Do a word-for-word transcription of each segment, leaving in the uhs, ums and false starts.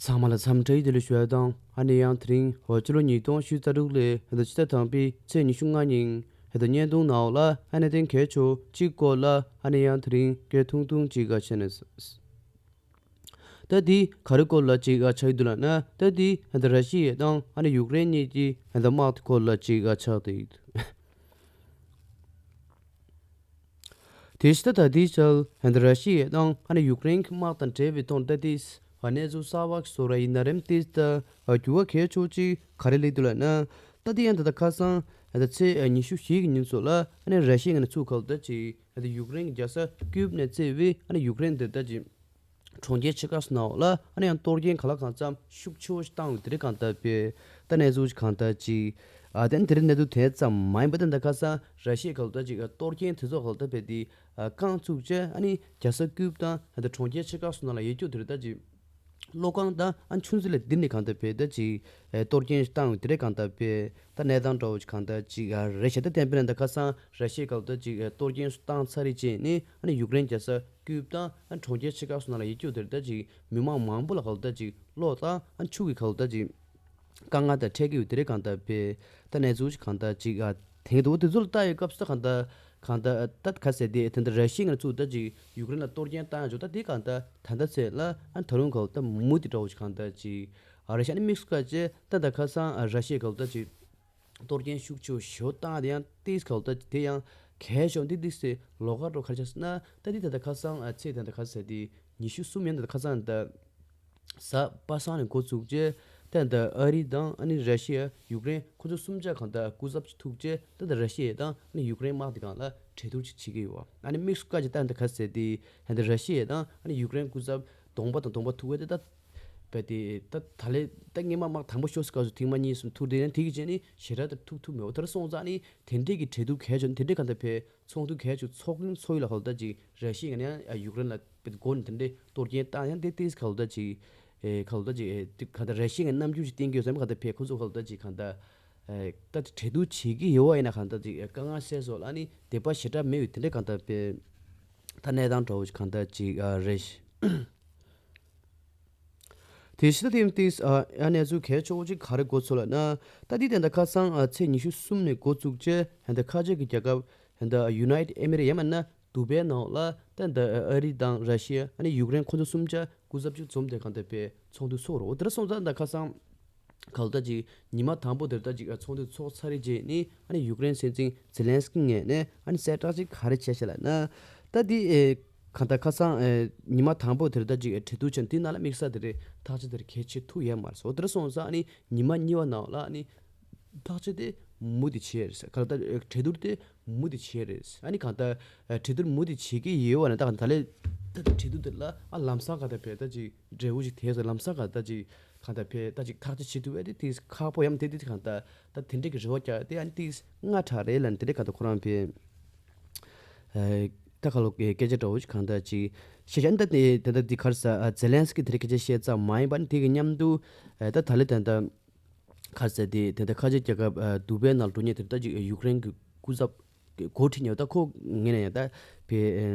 ཚང་མ་ལ་འཚམས་འདྲི་བདེ་ལེགས་ཞུ་ཡ་དང་། ཨ་ནི་ཡང་དེ་རིང་འོ་སྤྱི་ལོ་ཉིས་སྟོང་ཉི་ཤུ་རྩ་དྲུག་ལོའི་ཕྱི་ཟླ་དང་པོའི་ཚེས་ཉི་ཤུ་ལྔ་ཉིན་བརྙན་ཐུང་ནང་ལ་ཨ་ནི་གནད་དོན་གལ་ཆེ་གཅིག་སྐོར་ལ་ཨ་ནི་ཡང་དེ་རིང་སྐད་ཐུང་ཐུང་ཅིག་བཤད་ནས། ད་འདི་ག་རེ་སྐོར་ལ་ཅིག་ཆགས་ཀྱི་འདུག་ལབ་ན། ད་འདི་ད་ར་ཤི་ཡ་དང་ཨ་ནི་ཡུཀ་རེན་གཉིས་ཀྱི་ད་དམག་དེ་སྐོར་ལ་ཅིག་ཆགས་བསྡད་ཡོད། དེ་བཞིན་ད་ལྟའི་ཆར་ད་ར་ཤི་ཡ་དང་ཨ་ནི་ཡུཀ་རེན་གྱི་དམག་དང་འབྲེལ་བའི་ཐོག་ད་ལྟའི་གནས་ཚུལ་གསར་པ་ཞིག་བཟོ་ར་ཡིན་ན་རེམ། དེ་ད་འགྱུར་བ་གལ་ཆེ་ཅིག་ག་རེ་སླེབས་འདུག་ལབ་ན། ད་དེ་ཡང་ད་ལྟ་ཁ་སང་ད་ཚེས་ཉི་ཤུ་བཞི་གི་ཉིན་ཚོ་ལ་ཨ་ནི་ར་ཤི་ཡ་ངོས་ནས་ཚུར་ག་ལ་ད་ཅིག་ད་ཡུཀ་རེན་གྱི་རྒྱལ་ས་ཀིབ་ནས་བརྩིས་པའི་ཨ་ནི་ཡུཀ་རེན་དེ་ད་ཅིག་གྲོང་ཁྱེར་ཆེ་ཁག་སོགས་ནང་ལ་ཨ་ནི་ཡང་གཏོར་སྐྱོན་གང་ལ་གང་འཚམ་ཤུགས་ཆེ་བོ་ཞིག་བཏང་ཡོད། དེ་རིང་གང་ལྟར་དཔེ་ད་གནས་ཚུལ་ཞིག་གང་ལྟར་ཅིག་ཨ་དེ་ནི་དེ་རིང་གནས་ཚུལ་དེ་ཙམ་མ་ཡིན་པ། དེ་འདི་ཁ་སང་ར་ཤི་ཡའི་གང་ལྟར་ཅིག་གཏོར་སྐྱོན་དེ་ཚོ་གང་ལྟར་དཔེ་དེ་རྐང་བཙུགས་བྱས་ཨ་ནི་རྒྱལ་ས་ཀིབ་དང་ད་གྲོང་ཁྱེར་ཆེ་ཁག་སོགས་ནང་ལ་ཡོད་རྒྱུ་དེ་རེད། ད་ཅིག་གློག་ཁང་དང་ཨ་ཆུ་མཛོད་ལ་འདི་ནི་གང་ལྟར་དཔེ་ད་ཅིག་གཏོར་སྐྱོན་ཞིག་བཏང་ཡོད། དེ་རིང་གང་ལྟར་དཔེ་ད་གནས་སྟངས་འདྲ་བོ་ཞིག་གང་ལྟར་ཅིག་རེད་ཤག་ད་བསྟན་པ་ནི་འདི་ཁ་སང་ར་ཤི་ཡའི་གང་ལྟར་ཅིག་གཏོར་སྐྱོན་ཞིག་བཏང་ཚར་རེད་ཅེས་ནི་ཨ་ནི་ཡུཀ་རེན་རྒྱལ་ས་ཀིབ་དང་ཨ་གྲོང་ཁྱེར་ཆེ་ཁག་སོགས་ནང་ལ་ཡོད་རྒྱུ་དེ་རེད། ད་ཅིག་མི་མང་མང་པོ་ལ་གང་ལྟར་ཅིག་གློག་དང་ཨ་ཆུ་གི་གང་ལྟར་ཅིག་དཀའ་ངལ་དང་འཕྲད་ཀྱི་ཡོད། དེ་རིང་གང་ལྟར་དཔེ་ད་གནས་ཚུལ་ཞིག་གང་ལྟར་ཅིག་ཨ་དེང་དུ་དེ་ཚོ་ལ་ལྟ་ཡོད་སྐབས་སུ་གང་ལྟར་གང་ལྟར་ད་ག་ཟེར་དེ་དེ་འདྲ་ར་ཤི་ཡ་ངོས་ཚུར་ད་ཅིག་ཡུཀ་རེན་ལ་གཏོར་སྐྱོན་བཏང་ཡོད་ཅོག་ད་དེ་གང་ལྟར་ད་ལྟ་ཚེ་ལ་ཨ་ད་རུང་གང་ལྟར་མུ་མཐུད་འདྲ་བོ་ཞིག་གང་ལྟར་ཅིག་ཨ་རེད་ཤག་ཨ་ནི་དམིགས་སུ་བཀར་བྱས་ད་ད་ཁ་སང་ཨ་ར་ཤི་ཡའི་གང་ལྟར་ཅིག་གཏོར་སྐྱོན་ཤུགས་ཆེ་བོ་ཞེ་པོ་བཏང་དེ་ཡང་ཏིས་གང་ལྟར་དེ་ཡང་གལ་ཤོས་འདི་ཏིས་སེ་ལོགས་ཀ་འགྲོ་ག་རེ་བྱས་ཟེར་ན། ད་འདི་ད་ད་ཁ་སང་ཨ་ཚེས་ད་ད་ག་ཟེར་དེ་ཉི་ཤུ་གསུམ་ཡིན། ད་ད་ཁ་སང་ད་གཟའ་པ་སངས་ནས་འགོ་བཙུགས་རྗེས་ད་ད་ཨ་རི་དང་ཨ་ནི་ར་ཤི་ཡ་ཡུཀ་རེན་ཁོ་ཚོ་གསུམ་ཆ་གང་ད་སྐུ་ཚབ་ཅིག་ཐུག་རྗེས་ད་ད་ར་ཤི་ཡ་དང་ཨ་ནི་ཡུཀ་རེན་དམག་དེ་གང་ལ་གྲོས་བསྡུར་ཅིག་བྱེད་ཀྱི་ཡོད། ཨ་ནི་དམིགས་སུ་བཀར་གྱི་ད་ད་ག་ཟེར་དེ་ད་ད་ར་ཤི་ཡ་དང་ཨ་ནི་ཡུཀ་རེན་སྐུ་ཚབ་གདོང་པ་དང་གདོང་པ་ཐུག་པ་དེ་ད་བས་དེ་ད་ད་ལས་ད་སྔོན་མ་དམག་དང་པོ་ཤོར་སྐབས་སུ་ཐེངས་མ་གཉིས་གསུམ་ཐུག་དེ་ཡང་དེ་གི་རྗེས་ནི་ཞེ་དྲག་ད་ཐུག་ཐུབ་མེད། འོ་དེ་འདྲ་སོང་ཙང་ནི་དེ་འདྲས་ཀྱི་གྲོས་བསྡུར་གལ་ཆེ་དེ་འདྲས་གང་ལྟར་དཔེ་ཚོགས་འདུ་གལ་ཆེ་ཚོགས་ཚོགས་ཡུལ་ལ་གང་ལྟར་ཅིག་ར་ཤི་ཡ་ནས་ཡང་ཡུཀ་རེན་ལ་དཔེ་སྒོ་ནས་དེ་འདྲས་གཏོར་སྐྱོན་བཏང་ཡང་དེ་ཏིས་གང་ལྟར་ཅིག་ཨེ་གང་ལྟར་ཅིག་ཨེ་དེ་གང་ལྟར་ར་ཤི་ཡ་ནས་རྣམ་འགྱུར་ཅིག་བསྟན་གྱི་ཡོད་བསམ་གང་ལྟར་དཔེ་ཁོ་ཚོ་གང་ལྟར་ཅིག་གང་ལྟར་ཨེ་ད་གྲོས་བསྡུར་བྱེད་ཀྱི་ཡོད་པ་ཡིན་ན་གང་ལྟར་ཅིག་ཨེ་དཀའ་ངལ་སེལ་སོང་ལ་ནི་དད་པ་ཞེ་དྲག་མེད་ཡོད། དེ་འདྲས་གང་ལྟར་དཔེ་ད་གནས་སྟངས་འདྲ་བོ་ཞིག་གང་ལྟར་ཅིག་ཨ་རེད། དེ་ཕྱི་ཟླ་དེའི་ཏིས་ཨ་ཨ་གནས་ཚུལ་གལ་ཆེ་བོ་ཅིག་ག་རེ་འགོ་ཚུགས་ལབ་ན། ད་འདི་དེ་འདྲ་ཁ་སང་ཨ་ཚེས་ཉི་ཤུ་གསུམ་ནས་འགོ་བཙུགས་རྗེས་ད་ཁ་ཆེ་གི་རྒྱལ་ཁབ་ད་ཡུ་ནའི་ཊེཌ་ཨེ་མི་རེ་ཡང་མིན་ན་དུ་བའི་ནང་ལ་ད་ད་ཨ་རི་དང་ར་ཤི་ཡ་ཨ་ནི་ཡུཀ་རེན་ཁོ་ཚོ་གསུམ་ཆ་སྐུ་ཚབ་ཅིག་འཛོམས་ཏེ་གང་ལྟར་དཔེ་ཚོགས་འདུ་ཚོགས་རོགས། འོ་དེ་འདྲ་སོང་ཙང་ད་ཁ་སང་གང་ལྟར་ཅིག་ཉི་མ་དང་པོ་དེར་ད་ཅིག་ཚོགས་འདུ་ཚོགས་ཚར་རེ་རྗེས་ནི་ཨ་ནི་ཡུཀ་རེན་སྲིད་འཛིན་ཛེ་ལན་སི་ཀི་ངོས་ནས་ཨ་ནི་གསལ་བསྒྲགས་ཅིག་ག་རེ་བྱས་ཤག་ལབ་ན། ད་འདི་ཨེ་གང་ལྟར་ཁ་སང་ཨེ་ཉི་མ་དང་པོ་དེར་ད་ཅིག་ཨེ་གྲོས་བསྡུར་བྱས་འདི་ནང་ལ་དམིགས་བསལ་དེ་རེད་ཐག་གཅོད་དེར་གལ་ཆེ་ཐུག་ཡོད་མ་རེད་ཟེར། འོ་དེ་འདྲ་སོང་ཙང་ཨ་ནི་ཉི་མ་གཉིས་པ་ནང་ལ་ཨ་ནི་ཐག་གཅོད་དེ་མུ་མཐུད་བྱས་རེད་ཟེར། གང་ལྟར་ཨེ་གྲོས་བསྡུར་དེ་མུ་མཐུད་བྱས་རེད། ཨ་ནི་གང་ལྟར་ཨེ་གྲོས་བསྡུར་མུ་མཐུད་བྱེད་ཀྱི་ཡོད་པ་ནི་ད་གང་ལྟར་ལས་ད་ལྟ་གྲོས་བསྡུར་དེ་ལ་ཨ་ལམ་སང་གང་ལྟར་བས་ད་ཅིག་འབྲས་བུ་ཞིག་ཐེབས་སོང་། ལམ་སང་གང་ལྟར་ཅིག་གང་ལྟར་བས་ད་ཅིག་ཐག་གཅོད་བྱེད་ཐུབ་པ་དེ་དེ་ཁག་པོ་ཡང་དེ་དེ་གང་ལྟར་ད་དེ་འདྲ་གི་རེ་བ་རྒྱག་དེ་ཨ་ནི་དེ་སྔ་དྲགས་རེད་ལབ་ནས་དེ་འདྲ་གང་ལྟར་ཁོ་རང་བས་ཨ་ད་ག་ལོ་སྐད་ཆ་འདྲ་བོ་ཞིག་གང་ལྟར་ཅིག་བཤད་བྱས། ཨ་ནི་ད་དེ་ད་ལྟ་དེ་ག་རེ་ཟེར་ཨ་ཛེ་ལན་སི་ཀི་དེ་འདྲ་སྐད་ཆ་བཤད་ཙམ་མ་ཡིན་པ་ནི་དེ་གི་མཉམ་དུ་ཨ་ད་ད་ལྟ་ད་ལྟ་ག་རེ་ཟེར་དེ་དེ་ད་ཁ་ཆེ་རྒྱལ་ཁབ་ཨ་དུ་བའི་ནང་འགྲོ་མཁན་དེ་ད་ཅིག་ཡུཀ་རེན་གྱི་སྐུ་ཚབ་འགོ་ཁྲིད་མཁན་ད་ཁོ་ངོས་ནས་ཡང་ད་བས་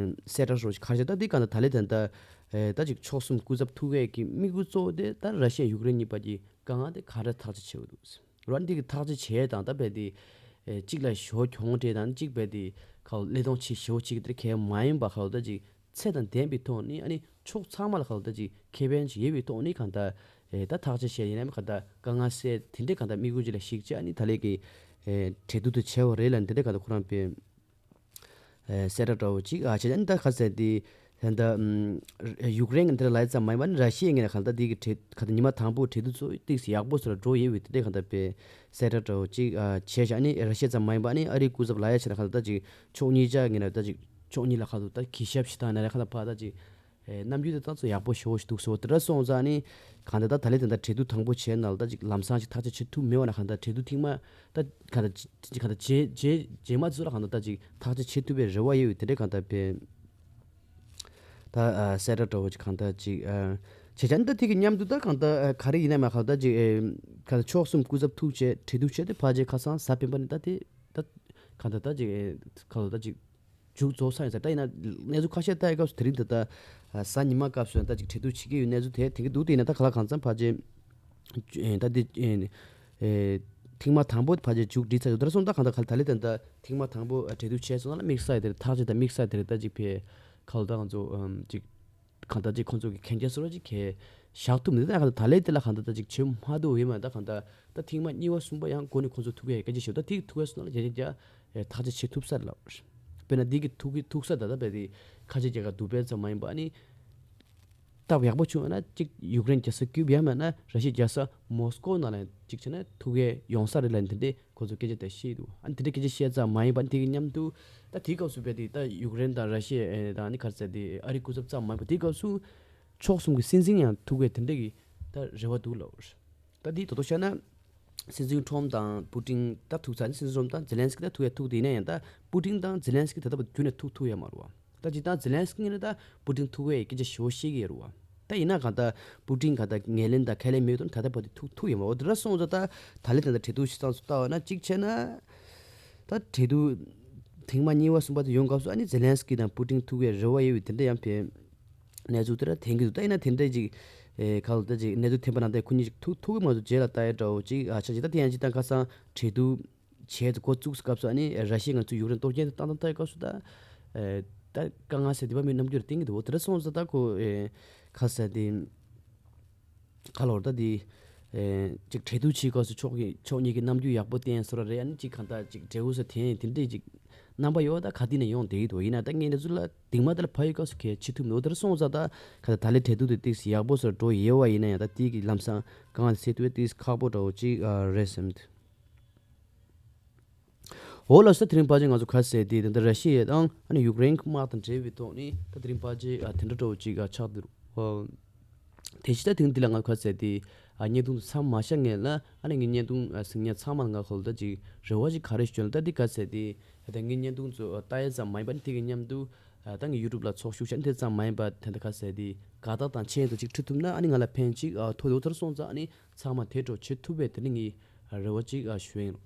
གསལ་བསྒྲགས་རོགས་ཞིག་ག་རེ་བྱས། ད་འདི་གང་ལྟར་ད་ལྟ་ད་ལྟ་ཨེ་ད་ཅིག་ཕྱོགས་གསུམ་སྐུ་ཚབ་ཐུག་ཡས་ཀྱི་དམིགས་ཡུལ་གཙོ་བོ་དེ་ད་ར་ཤི་ཡ་ཡུཀ་རེན་གཉིས་བར་གྱི་དཀའ་ངལ་དེ་ག་འདྲ་ཐག་གཅོད་བྱེད་དགོས་འདུག་ཟེར། རོ་འདི་གི་ཐག་གཅོད་བྱེད་དང་ད་བས་དེ་ཨེ་གཅིག་ལ་ཞོ་གྱོང་འདྲེས་དང་གཅིག་བས་དེ་ཁ་ལོ་བློས་གཏོང་བྱེད་ཞོ་གཅིག་དེ་གལ་མ་ཡིན་པ་ཁ་ལོ་ད་ཅིག་ཚད་དང་ལྡན་པའི་ཐོག་ནས་ཨ་ནི་ཕྱོགས་ཚང་མ་ལ་ཁ་ལོ་ད་ཅིག་ཁེ་ཕན་ཅིག་ཡོད་པའི་ཐོག་ནས་གང་ལྟར་ཨེ་ད་ཐག་གཅོད་བྱས་ཡིན་ནའི་གང་ལྟར་དཀའ་ངལ་སེལ་དེ་འདྲའི་གང་ལྟར་དམིགས་ཡུལ་ཅིག་ལ་གཞིགས་བྱས་ཨ་ནི་ད་ལས་ཀྱི་ཨེ་གྲོས་བསྡུར་དེ་བྱས་པ་རེད་ལབ་འདི་འདྲའི་གང་ལྟར་ཁོ་རང་བས་ཨེ་གསལ་བསྒྲགས་འདྲ་བོ་ཅིག་ཨ་བྱས་ཙང་ད་ག་ཟེར་དེ་ད་ལྟ་ཨམ་ཡུཀ་རེན་གྱི་འདི་ལ་ལབ་ཙམ་མ་ཡིན་པ་ནི་ར་ཤི་ཡའི་ངོས་ནས་གང་ལྟར་འདི་གི་གྲོས་གང་ལྟར་ཉི་མ་དང་པོ་གྲོས་བསྡུར་ཚོ་ཏོག་ཙམ་ཡག་པོ་ཚོ་ལ་འགྲོ་ཡོད་པའི་དེ་འདྲའི་གང་ལྟར་དཔེ་གསལ་བསྒྲགས་འདྲ་བོ་ཅིག་ཨ་བྱས་ཤག་ཨ་ནི་ར་ཤི་ཡ་ཙམ་མ་ཡིན་པ་ཨ་ནི་ཨ་རིའི་སྐུ་ཚབ་ལབ་ཡ་བྱས་ན་གང་ལྟར་ད་ཅིག་ཕྱོགས་གཉིས་ཆ་ངོས་ནས་ད་ཅིག་ཕྱོགས་གཉིས་ལ་གང་ལྟར་ད་གུས་ཞབས་ཤིག་བཏང་ནས་གང་ལྟར་ཕར་ད་ཅིག་ཨེ་རྣམ་འགྱུར་དེ་ཏོག་ཙམ་ཡག་པོ་ཞེ་པོ་ཞིག་འདུག་ཟེར་བ་དེ་འདྲ་སོང་ཙང་ནི་གང་ལྟར་ད་ད་ལས་དེ་འདྲ་གྲོས་བསྡུར་དང་པོ་བྱས་ན་ལ་ད་ཅིག་ལམ་སང་ཅིག་ཐག་གཅོད་བྱེད་ཐུབ་མེད་པ་ན་གང་ལྟར་གྲོས་བསྡུར་ཐེངས་མ་ད་གང་ལྟར་ཅིག་གང་ལྟར་རྗེས་རྗེས་རྗེས་མ་ཚོ་ལ་གང་ལྟར་ད་ཅིག་ཐག་གཅོད་བྱེད་ཐུབ་པའི་རེ་བ་ཡོད་པའི་དེ་འདྲའི་གང་ལྟར་བས་ད་ཨ་གསལ་བསྒྲགས་འདྲ་བོ་ཅིག་གང་ལྟར་ཅིག་ཨ་བྱས་ཙང་ད་དེ་གི་མཉམ་དུ་ད་གང་ལྟར་ཨ་ག་རེ་ཡིན་ན་མ་གང་ལྟར་ཅིག་ཨེ་གང་ལྟར་ཕྱོགས་གསུམ་སྐུ་ཚབ་ཐུག་བྱས་གྲོས་བསྡུར་བྱས་ཏེ་ཕལ་ཆེར་ཁ་སང་གཟའ་སྤེན་པ་ནས་ད་དེ་ད་གང་ལྟར་ད་ཅིག་ཨེ་གང་ལྟར་ད་ཅིག་མཇུག་རྫོགས་ཚར་ཡིན་ས། ད་ཡིན་ན་གནས་ཚུལ་ཁ་ཤས་ལྟ་ཡི་སྐབས་སུ་དེ་རིང་ད་ལྟ་གཟའ་ཉི་མ་སྐབས་སུ་ད་ཅིག་གྲོས་བསྡུར་བྱེད་ཀྱི་ཡོད་གནས་ཚུལ་དེ་དེང་གི་འདུག་དེ་ཡིན་ན་ད་ག་ལ་གང་འཚམ་ཕལ་ཆེར་ད་འདི་ཐེངས་མ་དང་པོ་ཕལ་ཆེར་མཇུག་སྒྲིལ་ཚར་ཡོད། དེ་འདྲ་སོང་ད་གང་ལྟར་ག་ལ་ད་ལས་ད་ད་ཐེངས་མ་དང་པོ་གྲོས་བསྡུར་བྱས་སོང་ན་དམིགས་བསལ་དེར་ཐག་བཅད་ད་དམིགས་བསལ་དེར་ད་ཅིག་ཕེ་ག་ལ་ད་ང་ཚོ་ཅིག་གང་ལྟར་ཅིག་ཁོང་ཚོ་གི་མཁྱེན་རྒྱ་སོ་ར་ཅིག་གས་བཞག་ཐུབ་མི་འདུག་ད་ག་ད་ལས་དེ་ལ་གང་ལྟར་ད་ཅིག་བྱེད་མ་ཐུབ་ཡོད་མ་ད་གང་ལྟར་ད་ཐེངས་མ་གཉིས་པ་གསུམ་པ་ཡང་འགོ་ནས་ཁོང་ཚོ་ཐུག་ཡས་སྐད་ཆ་བཤད་ད་དེ་ཐུག་ཡས་སོང་ན་ལ་རྒྱ་རྒྱ་རྒྱ་ཐག་ཆ་བྱེད་ཐུབ་ས་རེད་ལབ། དཔེར་ན་འདི་གི་ཐུག་གི་ཐུག་ས་ད་ལྟ་བས་དེ་ཁ་ཆེ་རྒྱ་གར་སྡུག་པའི་ཙམ་མ་ཡིན་པ་ཨ་ནི་སྟབས་ཡག་པོ་བྱུང་ཡོད་ན་གཅིག་ཡུཀ་རེན་རྒྱལ་ས་ཀིབ་ཡང་མེད་ན་ར་ཤི་ཡ་རྒྱལ་ས་མོ་སི་ཀོ་ནང་ལ་གཅིག་བྱས་ན་ཐུག་གས་ཡོང་ས་རེད་ལབ་དེ་འདྲས་ཁོ་ཚོ་སྐད་ཆ་དེ་བཤད་འདུག་ཨ་ནི་དེ་འདྲས་སྐད་ཆ་བཤད་ཙམ་མ་ཡིན་པ་ཨ་ནི་དེ་གི་མཉམ་དུ་ད་དེའི་སྐབས་སུ་བས་དེ་ད་ཡུཀ་རེན་དང་ར་ཤི་ཡ་དང་ཨ་ནི་ག་རེ་ཟེར་དེ་ཨ་རི་སྐུ་ཚབ་ཙམ་མ་ཡིན་པ་དེའི་སྐབས་སུ་ཕྱོགས་གསུམ་གྱི་སྲིད་འཛིན་ཡང་ཐུག་གས་དེ་འདྲས་ཀྱི་ད་རེ་བ་འདུག་ལབ། ད་འདི་དོ་དོ་བཤད་ན། སྲིད་འཛིན་ཁྲོམ་དང་པུ་ཏིན་ད་ཐུག་ཚར་ནས་སྲིད་འཛིན་ཁྲོམ་དང་ཛེ་ལན་སི་ཀི་ད་ཐུག་ཡ་ཐུག་དེ་ཡིན་ན་ཡང་ད་པུ་ཏིན་དང་ཛེ་ལན་སི་ཀི་ད་ལྟ་བར་དུ་རྒྱུན་ནས་ཐུག་ཐུག་ཡ་མ་རུ་བ། ད་ཇི་ལྟར་ཛེ་ལན་སི་ཀི་ངོས་ནས་ད་པུ་ཏིན་ཐུག་ཡ་སྐད་ཆ་ཞོ་ཤེས་ཀྱི་ཡ་རུ་བ། ད་ཡིན་ན་གང་ད་པུ་ཏིན་གང་ད་ངོས་ལེན་དང་ཁས་ལེན་མེད་དོན་ད་ལྟ་བར་དུ་ཐུག་ཐུག་ཡ་མ་རུ་བ། དེ་ར་སོང་ཙང་ད་ད་ལས་ད་ད་གྲོས་བསྡུར་བྱེད་སྟངས་སུ་ལྟ་བ་ན་གཅིག་བྱས་ན། ད་གྲོས་བསྡུར་ཐེངས་མ་གཉིས་པ་གསུམ་པ་དེ་ཡོང་སྐབས་སུ་ཨ་ནི་ཛེ་ལན་སི་ཀི་དང་པུ་ཏིན་ཐུག་ཡ་རེ་བ་ཡོད་པའི་དེ་འདྲ་ཡང་ཕེ། གནས་ཚུལ་དེ་འདྲ་ཐོན་གྱི་འདུག་ད་ཡིན་ན་དེ་འདྲ་ཅིག་ཨེ་ག་ལ་ད་ཅིག་གནས་ཚུལ་ཐོན་པ་ན་ད་ཁོ་གཉིས་ཅིག་ཐུག་ཐུག་གི་མ་གཏོགས་རྗེས་ལ་ལྟ་ཡ་འདྲ་བོ་ཅིག་ཨ་ཆ་ཅིག་ད་དེ་ཡང་ཅིག་ད་ཁ་སང་གྲོས་བསྡུར་བྱས་ཏེ་འགོ་བཙུགས་སྐབས་སུ་ཨ་ནི་ར་ཤི་ཡ་ང་ཚོ་ཡུཀ་རེན་གཏོར་སྐྱོན་དེ་བཏང་བཏང་ལྟ་ཡ་སྐབས་སུ་ད་ཨེ་ད་དཀའ་ངལ་སེལ་འདི་པ་མི་རྣམ་འགྱུར་བསྟན་གྱི་འདུག་དེ་འདྲ་སོང་ཙང་ད་ཁོ་ཨེ་ག་ཟེར་དེ་ག་ལོར་ད་དེ་ཨེ་ཅིག་གྲོས་བསྡུར་བྱེད་སྐབས་སུ་ཕྱོགས་ཀྱི་ཕྱོགས་གཉིས་ཀྱི་རྣམ་འགྱུར་ཡག་པོ་བསྟན་སོ་ར་རེད། ཨ་ནི་ཅིག་གང་ལྟར་ཅིག་འབྲས་བུ་ས་དེ་དེ་འདྲས་ཅིག་རྣམ་པ་ཡོད་ད་ག་དེ་ནས་ཡོང་བསྡད་ཀྱི་འདུག་ཡིན་ན་ད་ངས་འདི་ཚོ་ལ་དེང་མ་ད་ལ་ཕ་ཡུལ་སྐབས་སུ་གལ་ཆེ་ཐུབ་མི་འདུག་དེར་སོང་ཙང་ད་ག་ད་ད་ལས་གྲོས་བསྡུར་དེ་ཏིག་ཡག་པོ་སོ་འགྲོ་ཡོད་བ་ཡིན་ན་ཡང་ད་དེ་གི་ལམ་སང་གང་ལ་སེལ་ཐུབ་ཡ་ཏིག་ཁག་པོ་འདྲ་བོ་ཅིག་རེད་བསམ་འདུག་འོ་ལགས་སོ། དེ་རིང་ཕལ་ཆེར་ང་ཚོ་ག་ཟེར་དེ་ད་ལྟ་ར་ཤི་ཡ་དང་ཨ་ནི་ཡུཀ་རེན་གྱི་དམག་དང་འབྲེལ་བའི་ཐོག་ནས་ད་དེ་རིང་ཕལ་ཆེར་དེ་འདྲ་འདྲ་བོ་ཅིག་ཆགས་འདུག་དེ་ཕྱི་ད་དེང་འདི་ལ་ང་ག་ཟེར་དེ་ཨ་བརྙན་ཐུང་དུ་མཚམས་མ་བཞག་ངེས་ལ་ཨ་ནི་ངའི་བརྙན་ཐུང་ཨ་གཟིགས་མཁན་ཚང་མ་ལ་ང་ཁོ་ལ་ད་ཅིག་རེ་བ་ཅིག་ག་རེ་ཞུ་ན་ད་འདི་ག་ཟེར་དེ་ད་ངའི་བརྙན་ཐུང་ཚོ་ལྟ་ཡ་ཙམ་མ་ཡིན་པ་ནི་དེ་གི་མཉམ་དུ་ད་ངའི་ཡུ་ཊུབ་ལ་ཚོགས་ཞུགས་བྱ་ནི་དེ་ཙམ་མ་ཡིན་པ་ད་ད་ག་ཟེར་དེ་དགའ་རྟགས་དང་མཆན་དུ་ཅིག་ཁྲིད་ཐུབ་ན་ཨ་ནི་ང་ལ་ཕན་ཅིག་ཐོགས་ཡོད། དེར་སོང་ཙང་ཨ་ནི་ཚང་མ་དེ་འགྲོ་བྱེད་ཐུབ་པའི་དེ་ནི་ངའི་རེ་བ་ཅིག་ཞུ་ཡིན།